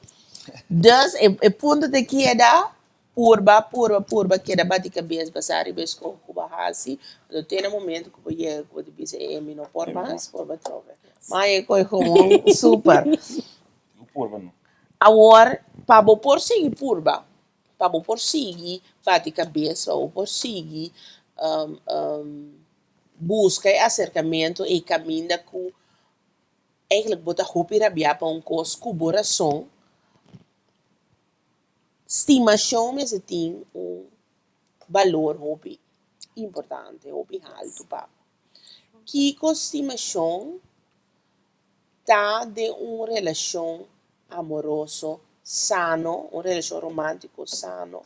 Dus e e punto ta keda purba, purba, purba keda bati cabes basa riba e scoho cu bo a haci. Anto te na momento cu bo yega cu bo ta bisa e mi no por mas, purba trobe. Ma e coge gewoon super. Awor pa bo por sigui purba pa bo por sigui bati kabes, pa bo por sigui buska e aserkamentu ei kaminda ku eigentlik bo ta hopi rabiá pa un kos ku bo rason. Stimashon mester tin un balor hopi importante, hopi haltu pa bo. Kiko stimashon ta den un relashon amoroso sano, un relashon romántiko sano,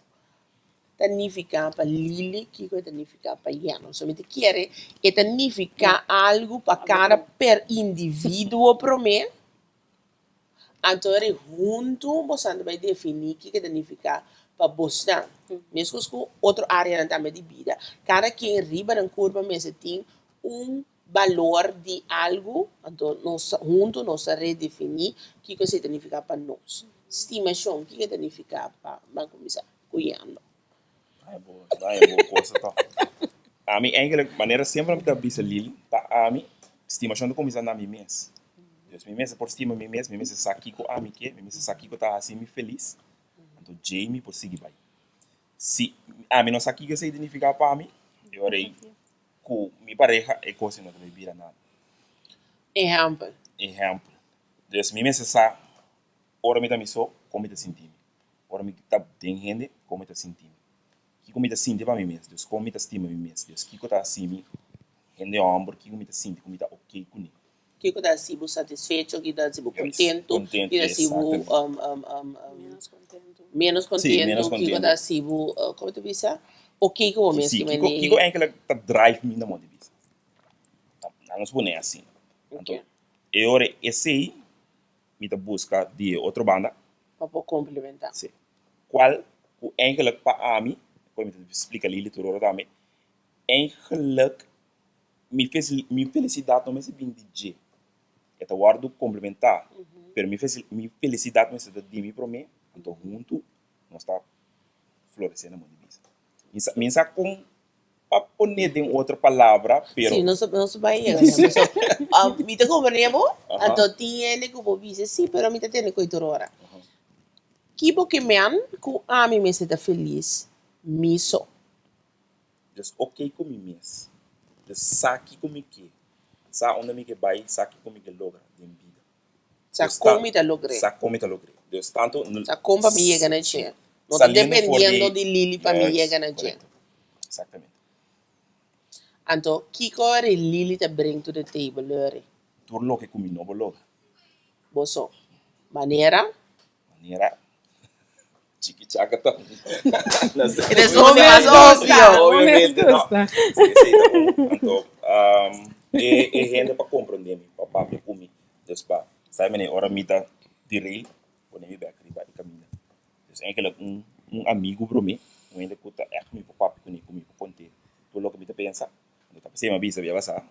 ta nifiká pa Lily kiko e ta nifiká pa Yano. So mi ta kere e ta nifiká algu pa kada per individuo promé, anto ora huntu boso ta bai definí kiko e ta nifiká pa bosnan. Meskos ku otro áreanan tambe di bida, kada ken riba nan kurpa mester tin un balor di algu, anto nos huntu nos ta redefiní kiko esei ta nifiká pa nos. Stimashon, kiko e ta nifiká pa ban kuminsá ku Yando? Ai bo, ai bo cosa ta. Ami eigenlijk, manera semper mi ta bisa Lily, pa ami, stimashon ta kuminsá na mi mes. Dus mi mester por stima mi mes, mi mester sa kiko ami ke, mi mester sa kiko ta hasi mi felis, anto djei mi por sigui bai. Si ami no sa kiko esei ta nifiká pa mi, e ora ei Ku mi pareha e kos no ta bay bira nada. Ehèmpel. Ehèmpel. Dus mi mester sa ora mi ta mi so kon mi ta sinti mi. Ora mi ta den hende kon mi ta sinti mi. Kiko mi ta sinti pa mi mes, dus kon mi ta stima mi mes, dus kiko ta hasi mi hende hòmber, kiko mi ta sinti ku mi ta oké kuné. Kiko ta hasi bo satisfecho, kiko ta hasi bo kontentu, kiko ta hasi bo ménos kontentu, kiko ta hasi bo, komo ta bisa? Ok ku bo mes Si, ki kiko mende. kiko eigenlijk ta drive mi na modo di bisa. Nan nos pone asina. Anto e ora esei mi ta buska di e otro banda. Pa por komplementá. Si. Kual ku eigenlijk pa ami, ku mi ta splika Lili tur ora tambe, eigenlijk mi mi felisidat no mester bin di dje. E ta wòrdu komplementá, pero mi mi felisidat mester ta di mi promé, anto huntu nos ta floresé na modo di bisa. Mi sa mi sa kon pa pone den otro palabra, pero. Sí, nos nos bai yega na eso. Mi ta komprendé bo, anto tin hende ku por bisa sí, pero mi ta tende ku e tur ora. Ki bo ke men ku ami mester ta felis mi so? Dus oké ku mi mes. Dus sa kiko mi ke, sa unda mi ke bai, sa kiko mi ke logra den bida. Sa kon mi ta logr'é. Sa kon mi ta logr'é. Dus tantu. Sa kon pa mi yega na dje. No ta dependiendo di Lili pa mi yega na dje. Exactamente. Anto, kiko ri Lili ta bring to the table, Lori? Tur loke ku mi no por logra. Bo so. Manera? Manera Chiki chaka ta. No sé. E ta mas obvio. Obviamente no. Sí, sí, ta bon. Anto, e, e hende pa comprende mi, pa papia cu mi. Dus pa, sabi mane, ora mi ta derail, pone mi bek riba e caminda. Dus eigenlijk un, un amigo prome, un hende cu ta echt mi por papia cune, cu mi por conte tur loke mi ta pensa. Anto ta p'esei mi a bisa bia basa.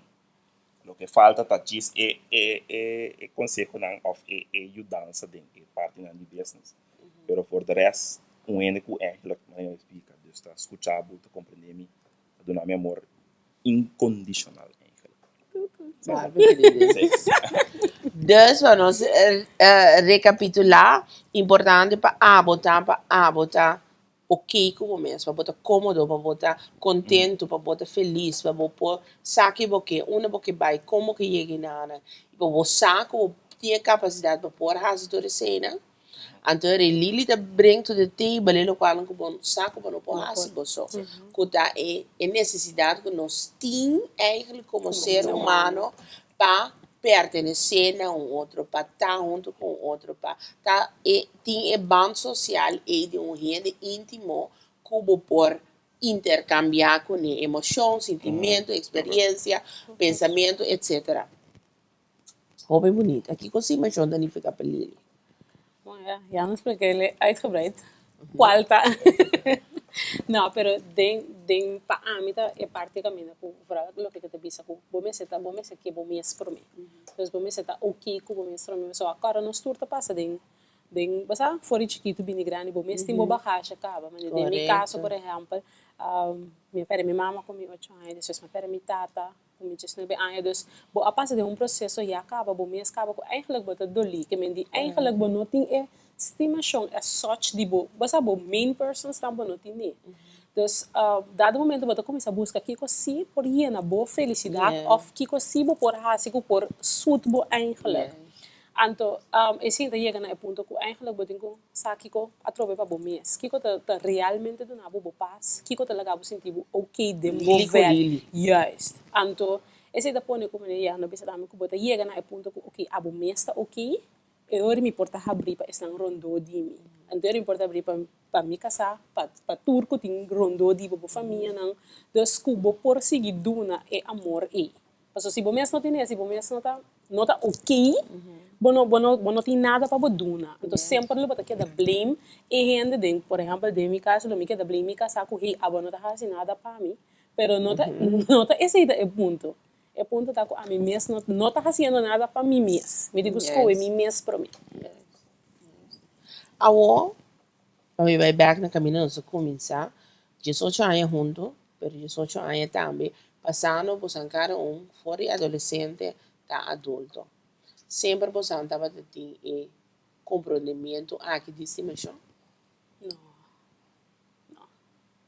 Loke falta ta djis e e e e consehonan of e e yudansa den e partinan di business. Pero for de rest un hende cu eigenlijk manera mi splica, dus ta scucha bo, ta comprende mi, ta duna mi amor incondicional eigenlijk. Dus pa nos recapitula, importante pa abo ta pa abo ta ok ku bo mes, pa bo ta kómodo, pa bo ta kontentu, pa bo ta felis, pa bo por sa ke bo ke, unda bo ke bai, kon bo ke yega i nada. I pa bo sa ku bo tin e kapasidat pa por hasi tur eseinan. Anto e Lili ta bring to the table e lokualnan ku bo sa ku bo no por hasi bo so, ku ta e e nesesidat ku nos tin eigentlik komo ser humano pa pertenesé na un otro, pa ta huntu ku un otro, pa ta e tin e band sosial ei di un hende íntimo ku bo por interkambiá kuné emoshon, sintimentu, eksperensia, pensamentu, etsetera. Hopi bunita. Kiko stimashon ta nifiká pa Lili? Bon, ya, ya nos spliká uitgebreid kual ta. No, pero den, den pa ami ta e parti kaminda ku vooral loke ku ta bisa ku bo mester ta, bo mester ke bo mes promé. Dus bo mester ta oké ku bo mes promé. Pasobra akora nos tur ta pasa den, den, bo sa, for di chikitu bini grandi bo mes tin bo bagashe kaba. Manera den mi kaso por ehèmpel, mi a pèrdè mi mama ku mi ocho aña, despues mi a pèrdè mi tata ku mi diesnuebe aña. Dus bo a pasa den un proseso ya kaba bo mes kaba ku eigenlijk bo ta dolí. Ke men di eigenlijk bo no tin e stimashon as such di bo, bo sa bo main persons nan bo no tine. Dus dado momento bo ta kuminsá buska kiko si por yena bo felisidat òf kiko si bo por hasi ku por sut bo eigenlijk. Anto esei ta yega na e punto ku eigenlijk bo tin ku sa kiko atrobe pa bo mes, kiko ta ta realmente duna bo bo pas, kiko ta laga bo sinti bo oké den bo vèl. Juist. Anto esei ta pone ku manera ya no bisa tambe ku bo ta yega na e punto ku oké abo mes ta oké, E ora mi por ta habrí pa esnan rondó di mi. Anto e ora mi por ta habrí pa pa mi kasá, pa pa tur ku tin rondó di bo, bo famianan. Dus ku bo por sigui duna e amor ei. Pasobra si bo mes no tene, si bo mes no ta no ta oké, bo no bo no bo no tin nada pa bo duna. Anto semper lo bo ta keda blame e hende den, por ehèmpel den mi kaso lo mi keda blame mi kasá ku hey abo no ta hasi nada pa mi, pero no ta no ta esei ta e punto. E punto ta ku ami mes no no ta hasiendo nada pa mi mes. Mi tin ku skohe mi mes promé. Awor, pa mi bai bèk na kaminda nos a kuminsá, diesocho aña huntu, pero diesocho aña tambe pasando bosan kada un for di adolesente ta adulto. Semper bosan tabata tin e komprondementu aki di stimashon? No. No.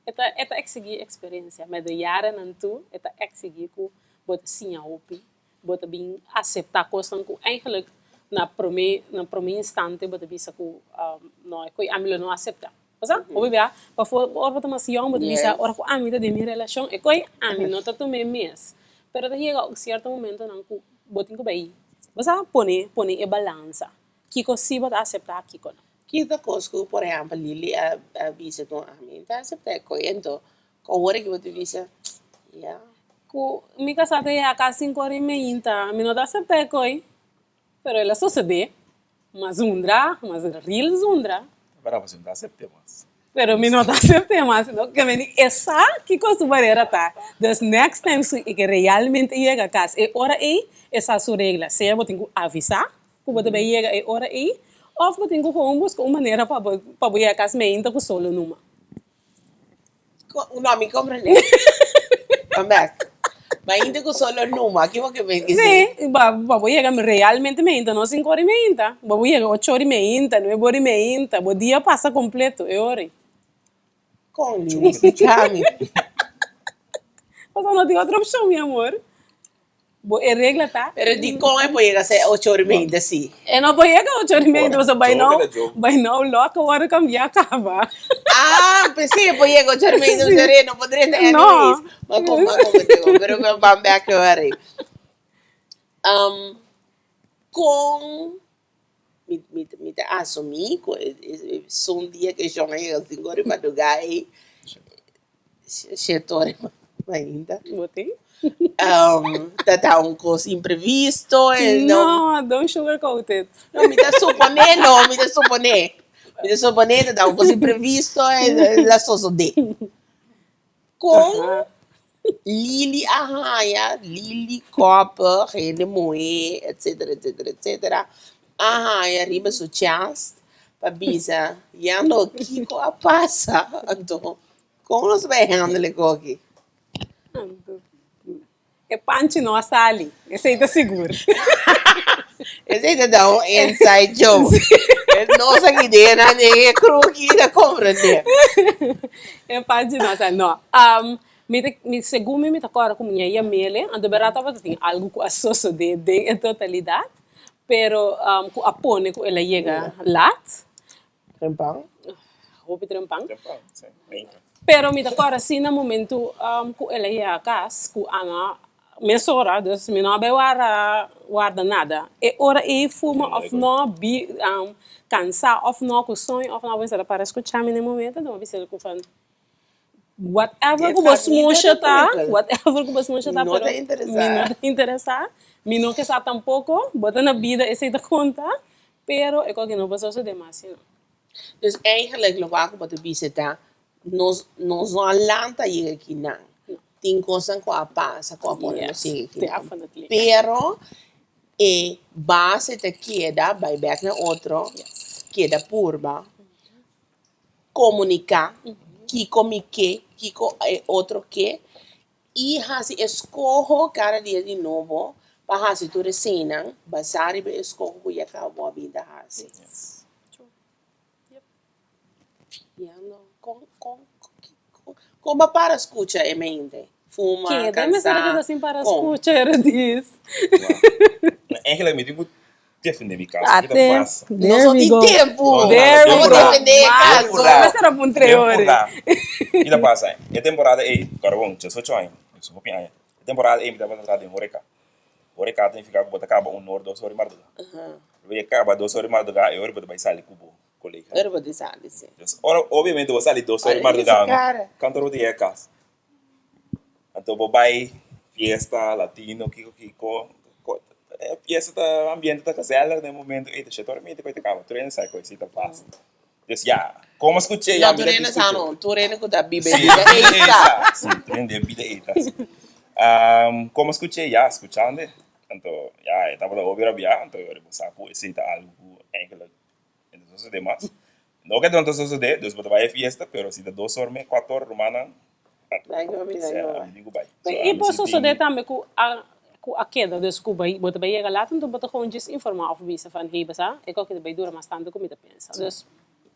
E ta e ta eksigí eksperensia. Met de jarennan toe e ta eksigí ku bo ta siña hopi, bo ta bin aseptá kosnan ku eigenlijk na promé na promé instante bo ta bisa ku no e koe ami lo no aseptá. Bo sa? Hopi bia pafor ora bo ta mas yòn bo ta bisa ora ku ami ta den mi relashon e koe ami no ta tum'é mes. Pero ta yega un sierto momentonan ku bo tin ku bai bo sa pone pone e balansa. Kiko si bo ta aseptá kiko no. Ki ta kos ku por ehèmpel Lili a bisa ku ami ta aseptá e koe anto. Ku ora ki bo ta bisa, ya. Ku mi kasá ta yega kas sinku ora i meinta, mi no ta aseptá e koi, pero el a sosodé, m'a zundra, m'a ril zundra. Pero bo si no ta asept'é mas. Pero mi no ta asept'é mas, no, ke meni e sa kiko su barera ta. Dus next time si e ke realmente yega kas e ora ei, e sa su regla, sea bo tin ku avisá ku bo ta bai yega e ora ei, òf bo tin ku gewoon buska un manera pa bo pa bo yega kas meinta ku solo numa. No, mi comprende. Come back. Mainta cu solo numa, ki bo ke men kisi? Sí, ba bo yega realmente mainta, no cinco ora y mainta. Ba bo yega ocho ora y mainta, nuebe ora y mainta, bo dia pasa completo e ora ei. Con, Lili, explica mi. Pasobra no tin otro opcion, mi amor. Bo e regla ta. Pero dikon e por yega se ocho ora y media si? E no por yega ocho ora y media pasobra by now by now lòk a wòrdu kambiá kaba. Ah, p'esei e por yega ocho ora y media pasobra e no por drenta anyways. Ma kon ma kon pero mi a ban bèk awor ei. Kon mi mi mi ta asumí ku esun dia ku e shon a yega sinku ora di madrugá ei shete ora mainta Bo tin? Ta ta un kos imprevisto e no. No, don't sugarcoat it. No, mi ta suponé no, mi ta suponé. Mi ta suponé ta ta un kos imprevisto e la sosodé. Kon Lili a haña, Lili Koppe, hende muhé, etcetera, etcetera, etcetera, a haña riba su chest pa bisa, ya no, kiko a pasa? Anto, kon nos bai handle e koki? E panchi no a sali, esei ta sigur. Esei ta da un inside joke. Nos aki den nan den e crew aki ta comprende. E panchi no a sali, no. Mi ta, mi segun mi mi ta kòrda ku mi a yam'el, anto bèrdat tabata tin algu ku a sosodé den e totalidat, pero ku a pone ku el a yega lat. Trempan. Hopi trempan. Trempan, sí. Mainta. Pero mi ta kòrda si na momentu ku el a yega kas ku Ana mesora, dus mi no a bai warda warda nada. E ora ei fuma òf no, bi kansá òf no, ku soño òf no, bo mester a para skuchá mi na e momento, anto mi a bisa el ku van whatever ku bo smusha ta, whatever ku bo smusha ta, pero mi no ta interesá, mi no ke sa tampoko, bo ta na bida esei ta konta. Pero e koki no por sosode mas sino. Dus eigenlijk loke ku bo ta bisa ta, nos nos no a lanta yega kinan. Tin kosnan ku a pasa ku a pone nos yega kinan. Pero e base ta keda bai bek na otro, keda purba, komuniká kiko mi ke, kiko e otro ke I hasi eskoho kada dia di nobo pa hasi tur eseinan basá riba e eskoho ku ya kaba bo a bin ta hasi. Ya no. Kon, kon, kon, kon bo a para skucha e mente? Fuma, Keda kansá, mester a keda sin para kon? skucha, Herodis. Wou. Eigenlijk mi tin ku defende mi kaso. Ki ta pasa? Nos no tin tempu. There we Como go. defende e kaso? Mester a puntra e ora. Ki ta pasa? E temporada ei, kòrda bon, diesocho aña, dus hopi aña. E temporada ei mi tabata traha den horeca. Horeca ta nifiká ku bo ta kaba un or, dos or di mardugá. Bo ya kaba dos or di mardugá, e ora bo ta bai sali ku bo kolega. Ora bo ta sali, si. Dus ora, obviamente bo sali dos or di mardugá, no? Kantu ora bo ta yega kas? Anto bo bai fiesta latino kiko kiko e fiesta ta ambiente ta gezellig den e momento ey ta shete ora miti koe ta kaba tur hende sa koe si ta pasa dus ya como scuche ya No mi tur ta hende sa scuche no tur hende ku ta biba e si bida bida ey ey sa sa si tur hende e bida ey ta si como scuche ya scuchande anto ya e tabata hopi rabia anto bo sa ku esey ta algo ku eigenlijk E no ta sosodé mas. No ke no ta sosodé, dus bo ta bai e fiesta, pero si ta dos or me, kuater or, rumannan, a mi tin ku bai. So, I ami por si sosodé tin. tambe ku a ku a keda, dus ku bai bo ta bai yega lat, anto bo ta gewoon djis informá òf bisa van, hey, basa, e koki ta bai dura mas tantu ku mi ta pensa. Dus,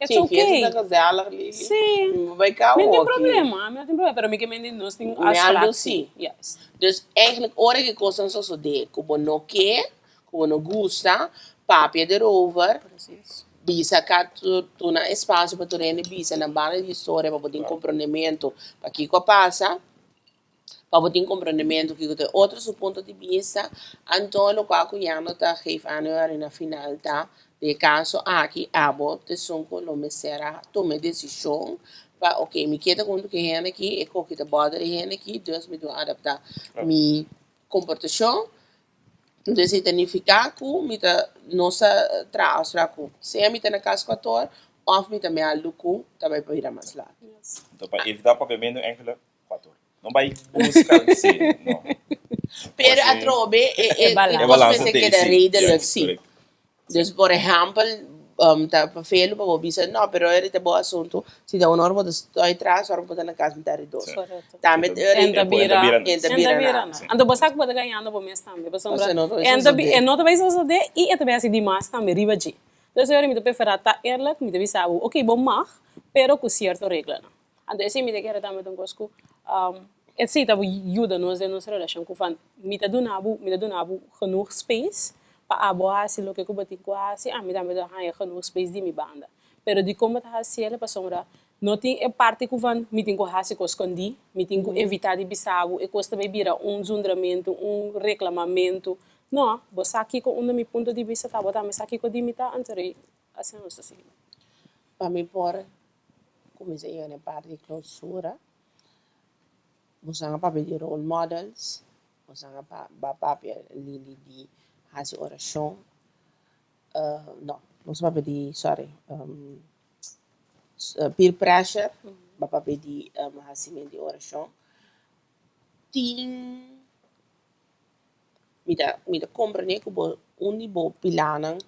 it's Sí, fiesta okay. ta gezellig, Lili. Sí. Mi bo bai kau Mi no tin hoki. problema, mi no tin problema, pero mi ke mende nos tin Mi algo afspraak sí. sí. Juist. Dus eigenlijk ora ku e kosnan sosodé ku bo no ke, Ku bo no gusta, papia derover, bisa ka tuna espasio pa tur hende bisa nan banda di historia pa bo tin komprondementu pa kiko a pasa, pa bo tin komprondementu kiko ta e otro su punto di bista. Anto lokual ku ya no ta geef aan nu na final ta, den e kaso aki abo ta esun ku lo mester a tuma e desishon. pa ok mi ke ta huntu ku e hende aki, e koki ta bòder e hende aki, dus mi duna adaptá mi komportashon. Entonces esei ta nifiká ku mi ta nos ta traha afsprak ku sea mi ta na kas kuator òf mi ta mèldu ku ta bai pa bira mas lat. Enton pa evitá papiamentu enkele kuator. No bai buska si, no. Pero atrobe e e kos mester keda redelijk si. Dus por ehèmpel ta vervelend pa bo bisa no pero ora ta bo asuntu si ta un ora bo ta stoi tras ora bo ta na kas mitad di dos. Tambe En ta bira en ta bira na. Anto bo sa ku bo ta gañando bo mes tambe pasobra e no ta bai sosode i e ta bai hasi dimas tambe riba dje. Entonces ora mi ta preferá ta eerlijk mi ta bisa bo oke bo mag pero ku sierto reglanan. Anto esei mi ta kere tambe ta un kos ku esei ta yuda nos den nos relashon ku van mi ta duna bo mi ta duna bo genoeg space pa abo hasi loke ku bo tin ku hasi ami tambe ta haña genoeg space di mi banda pero dikon bo ta hasi el pasobra no tin e parti ku van mi tin ku hasi kos skondí mi tin ku evitá di bisa bo e kos ta bai bira un zundramentu un reklamamentu no bo sa kiko unda mi punto di bista ta bo tambe sa kiko di mi ta anto rei asina nos ta sigui. Pa mi por Kuminsá yega na e parti di klousura, boso a papia di role models, boso a papia lili di hasi orashon, no, boso a papia di, sorry, peer pressure, bo a papia di hasimentu di orashon. Tin, mi ta mi ta komprendé ku bo un di bo pilánan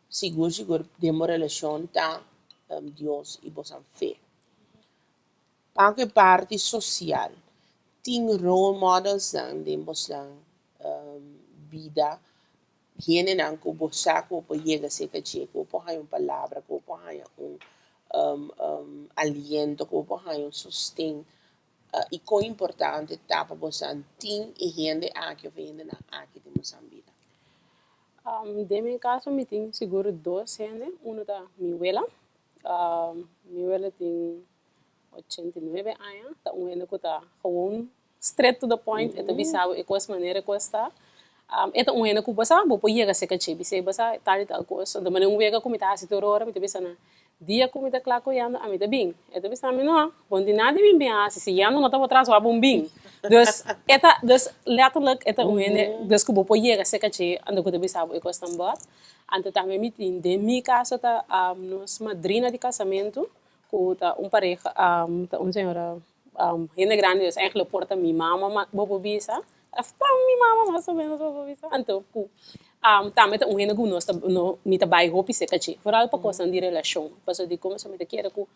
sigur sigur den bo relashon ta Dios i bo san fe. Pa ku e parti sosial tin role modelsnan den bosnan bida, hendenan ku bo sa ku bo por yega serka dje, ku bo por haña un palabra, ku bo por haña un aliento, ku bo por haña un sosten I kon importante ta pa bosan tin e hende aki of e hendenan aki den bosan bida? Den mi kaso mi tin sigur dos hende, uno ta mi wela, mi wela tin 89 aña, ta un hende ku ta gewoon straight to the point, e ta bisa bo e kos manera e kos ta, e ta un hende ku bo sa bo por yega serka dje, bis'é bo sa tal i tal kos, anto manera un wega ku mi ta hasi tur ora mi ta bisa nan Dia ku mi ta kla ku Yando ami ta bin. E ta bisa mi, No, bo no tin nada di bin bin hasi. Si Yando no ta bo tras, wak bon bin. Dus, e ta, dus letterlijk e ta un hende, dus ku bo por yega serka dje anto ku ta bisa bo e kosnan bòt. Anto tambe mi tin, den mi kaso ta nos madrina di kasamentu, ku ta un pareha, ta un señora hende grandi, dus eigenlijk por ta mi mama bo por bisa. Ta mi mama mas o menos bo por bisa. Anto ku tambe ta un hende ku nos ta no mi ta bai hopi serka dje, vooral pa kosnan di relashon. Pasobra di komo mi ta kere ku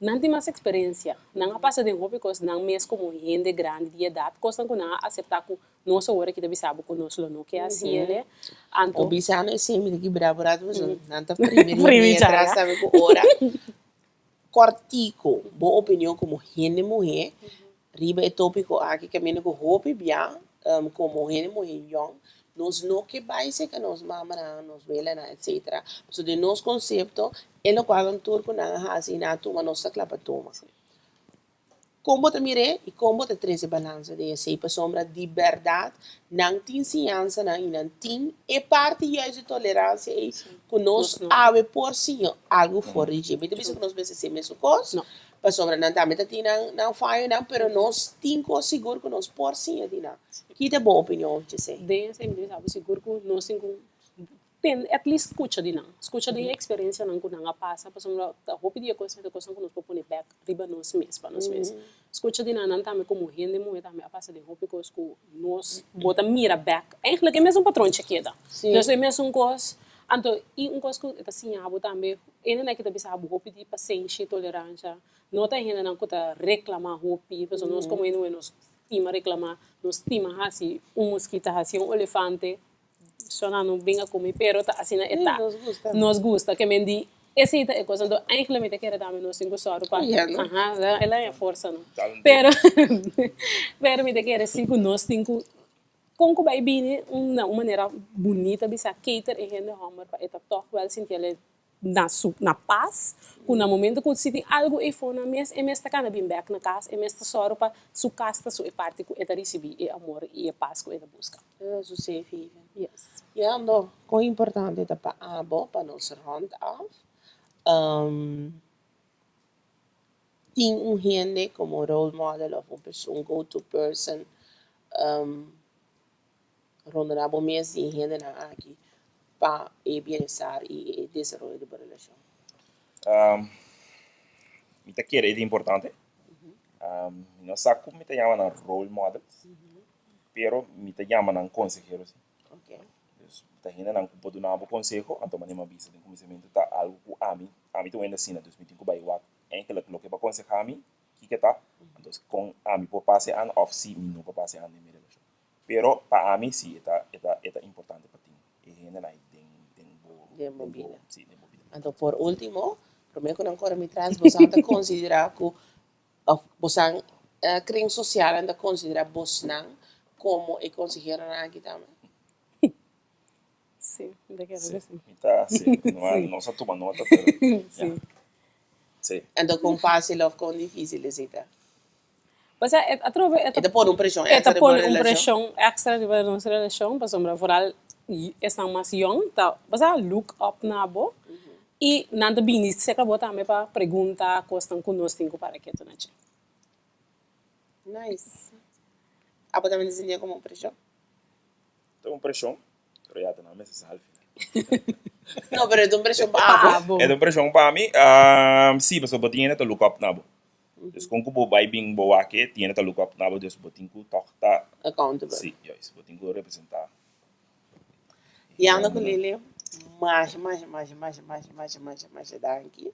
nan tin mas eksperensia, nan a pasa den hopi kos nan mes komo hende grandi di edat, kosnan ku nan a aseptá ku nos awor aki ta bisa bo ku nos lo no ke hasi el'e. Anto. Bo bisa no esei mi ta kibra bo rato pasobra nan ta primi riba mi atras tambe ku ora. Kòrtiku, bo opinion komo hende muhé riba e tópiko aki kaminda ku hopi bia komo hende muhé yòn nos no ke bai serka nos mamanan, nos welanan etsetera. Pasobra den nos konsepto e lokual tur ku nan a hasi i nan a tuma nos ta kla pa tuma. Kon bo ta mir'é i kon bo ta trese balansa den esei? Pasobra di bèrdat nan tin siñansanan i nan tin e parti juist di toleransia ei ku nos awe por siña algu for di dje. Mi ta bisa ku nos mester hasi e mesun kos, pasobra nan tambe ta tin nan fayonan, pero nos tin kos sigur ku nos por siña di nan. Ki ta bo opinion over dje esei? Den esei mi ta bisa bo sigur ku nos tin ku Ten at least skucha di nan. Skucha di e eksperensianan ku nan a pasa pasobra ta hopi di e kosnan ta kosnan ku nos por pone bèk riba nos mes, pa nos mes. Skucha di nan, nan tambe komo hende muhé tambe a pasa den hopi kos ku nos bo ta mira bèk. Eigentlik e mesun patronchi keda. Dus e mesun kos. Anto i un kos ku e ta siña bo tambe, hendenan ki ta bisa bo hopi di pasenshi, toleransha, no ta hendenan ku ta reklamá hopi, pasobra nos komo hende muhé nos stima reklamá, nos stima hasi un muskita hasi un olefante. Sona no bin a kumi pero ta asina e ta. Nos gusta. Nos gusta ke men di esei ta e kos anto eigenlijk mi ta kere tambe nos tin ku sòru pa aha el a haña forsa no pero pero mi ta kere si ku nos tin ku kon ku bai bini un na un manera bunita bisa cater e hende hòmber pa e ta tòg wèl sinti el na su na pas ku na momento ku si tin algu eyfo nan mes e mes ta kana bin bek na kas e mes ta sòru pa su kas ta su e parti ku e ta risibí e amor i e pas ku e ta buska. E ta su safe haven. Yes. Ya no, kon importante ta pa abo pa nos rond af. tin un hende komo role model òf un perso un go to person rondoná bo mes di e hendenan aki pa e bienestar i e desaroyo di bo relashon? Mi ta kere e ta importante. Mi no sa ku mi ta yama nan role models, pero mi ta yama nan konsehero si. Dus ta hendenan ku por duna bo konseho, anto manera mi a bisa den kuminsamentu ta algu ku ami, ami ta un hende asina, dus mi tin ku bai wak eigenlijk loke bo a konsehá mi, kiko ta, anto kon ami por pasa e an òf si mi no por pasa e an den mi relashon. Pero pa ami si e ta e ta e ta importante pa tin e hendenan ei den den bo Den bo bida. Si, den bo bida. Anto por ultimo, prome ku nan kore mi tras, bosan ta konsiderá ku òf bosan kring sosialnan ta konsiderá bosnan komo e konseheronan aki tambe? Si, mi ta kere ku si. Mi ta, si. Nos a tuma nota, pero ya. Si. Anto kon fásil òf kon difísil esei ta? Osea, e atrobe e ta pone un preshon extra riba e pone un preshon extra riba nos relashon, pasobra vooral esnan mas yong ta, osea, look up na bo i nan ta bini serka bo tambe pa pregunta kosnan ku nos tin ku para ketu na dje. Nice. Abo tambe ta sinti komo un preshon? Ta un preshon, pero ya ta nan mester sa al final. No, pero e ta un preshon pa abo. E ta un preshon pa mi, si, pasobra bo tin hende ta look up na bo. Dus kon ku bo bai bin bo wak e tienda ta look up na bo, dus bo tin ku tòg ta. Accountable. Si, juist. Bo tin ku representá. Yanda ku Lily, masha, masha, masha, masha, masha, masha, masha, masha danki.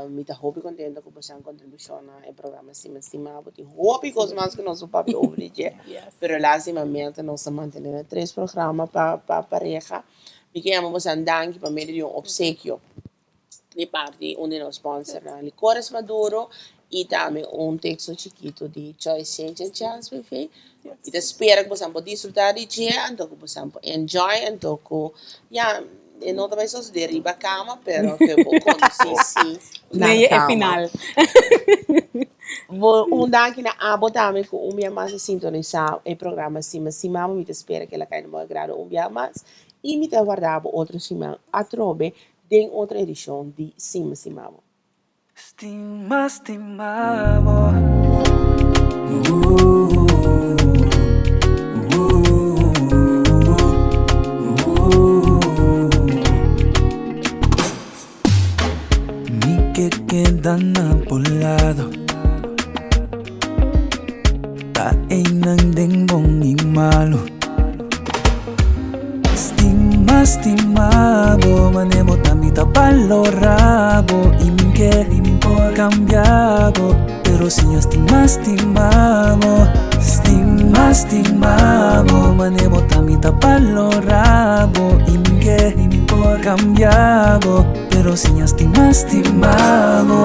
Mi ta hopi kontento ku boso kontribushon na e programa Stima Stima. Bo tin hopi kos mas ku nos por papia over di dje, pero lastimamente nos ta mantené na tres programa pa pa pareha. Mi ke yama boso danki pa medio di un opsekio. Di parti un di nos sponsornan Licores Maduro y tambe un texto chikito di Choice Change and Chance BV. Mi ta spera cu boso por disfruta di dje, anto cu boso por enjoy, anto cu ya, e no ta bay sosode riba cama, pero cu e por conduci si na Leye e cama. final. Bo un danki na abo tambe cu un bia mas a sintonisa e programa Sima Sima. Mi ta spera cu el a cay na bo agrado un bia mas y mi ta warda bo otro siman atrobe Den otro edishon di Sima Stima Bo. Stima stima bo. Mi ke keda na bo lado. Ta einan den bon i malu. Stima, stima bo, mane bo ta mi ta balora bo i mi ke cambia bo, pero si yo stima, stima bo. Stima, stima bo, mane bo ta mi ta balora bo i mi ke cambia bo, pero si yo stima, stima bo.